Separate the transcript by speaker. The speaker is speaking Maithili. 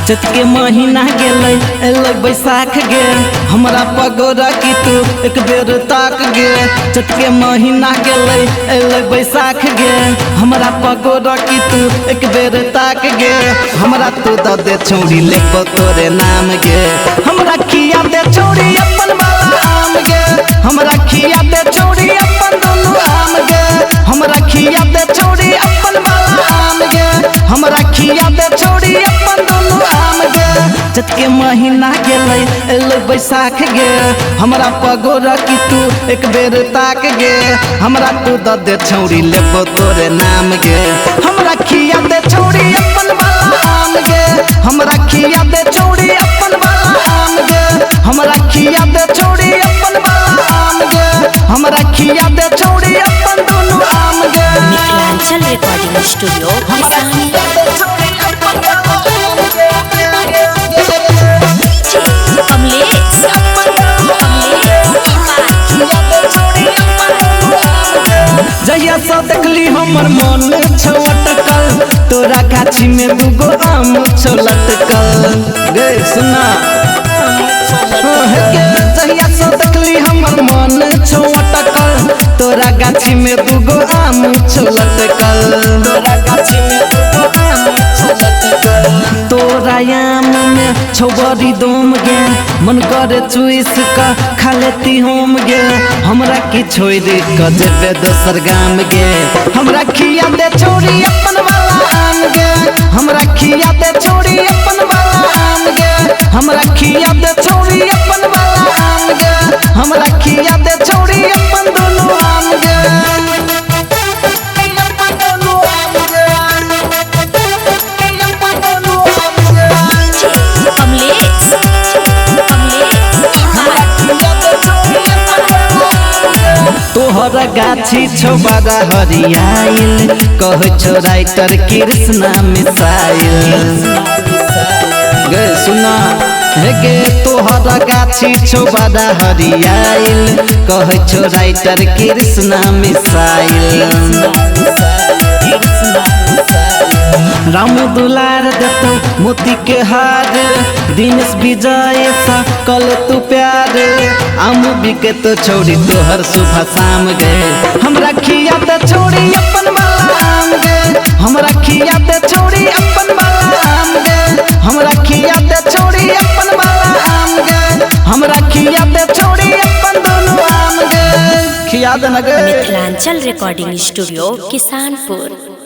Speaker 1: चैत के महीना गेलै एलै बैसाख गे, हमरा पगोरा की तू एक बेर ताक गे। चैत के महीना गेलै एलै बैसाख गे, हमरा पगोरा की तू एक बेर ताक गे। हमरा तू the they छौड़ी लेबो तोरे नाम गे, हमरा खिया दे छौड़ी अपन वाला आम गे। हमरा खिया दे छौड़ी अपन दुनू आम गे, हमरा खिया दे छौड़ी अपन वाला आम गे। हमरा खिया दे छौड़ी अपन दुनू आम गे। चैत के महीना गेलै एलै बैसाख गे, हमरा पगोरा की तू एक बेर ताक गे। हमरा तू the they छौड़ी लेबो तोरे नाम गे, हमरा खिया दे छौड़ी अपन वाला आम गे। हमरा खिया दे छौड़ी अपन वाला आम गे, हमरा खिया दे छौड़ी अपन वाला आम गे। हमरा खिया दे छौड़ी अपन दुनू आम गे।
Speaker 2: मिथिलांचल रिकॉर्डिंग स्टूडियो किसान। कमलेश
Speaker 1: जहिया से देखली हमर मन छौ अटकल, तोरा गाछी में दूगो आम छौ लटकल गे। सुना जहिया से देखली हमर मन छौ अटकल, तोरा गाछी में दूगो आम छौ लटकल। तोरा गाछी में दूगो आम छौ लटकल। तोरा आम में छौ बड़ी दोम गे, मन करे चुइस का खा लेती हम गे। हमरा की छोड़ क जेबे दोसर गाम गे, हमरा खिया दे छौड़ी अपन वाला आम गे। हमरा खिया दे छौड़ी अपन वाला आम गे, हमरा खिया दे छौड़ी अपन वाला आम गे। हमरा खिया दे छौड़ी अपन दुनू आम गे।
Speaker 2: कमलेश
Speaker 1: तोहर गाछी छौ बड़ा हरियाइल, कहै छौ राइटर कृष्णा मिसाइल गे। सुना हे गे, तोहर गाछी छौ बड़ा हरियाइल, कहै छौ राइटर कृष्णा मिसाइल। राम दुलार देतौ मोती के हार, दिनेश विजय सा कल तू प्यार। आम बिके तो छौड़ी तोहर सुबह शाम गे, हमरा खिया दे छौड़ी अपन वाला आम गे। हमरा खिया दे छौड़ी अपन वाला आम गे, हमरा खिया दे छौड़ी अपन वाला आम गे। हमरा खिया दे छौड़ी अपन दुनू आम गे, खिया दे न गे।
Speaker 2: Mithilanchal recording studio Kisanpur.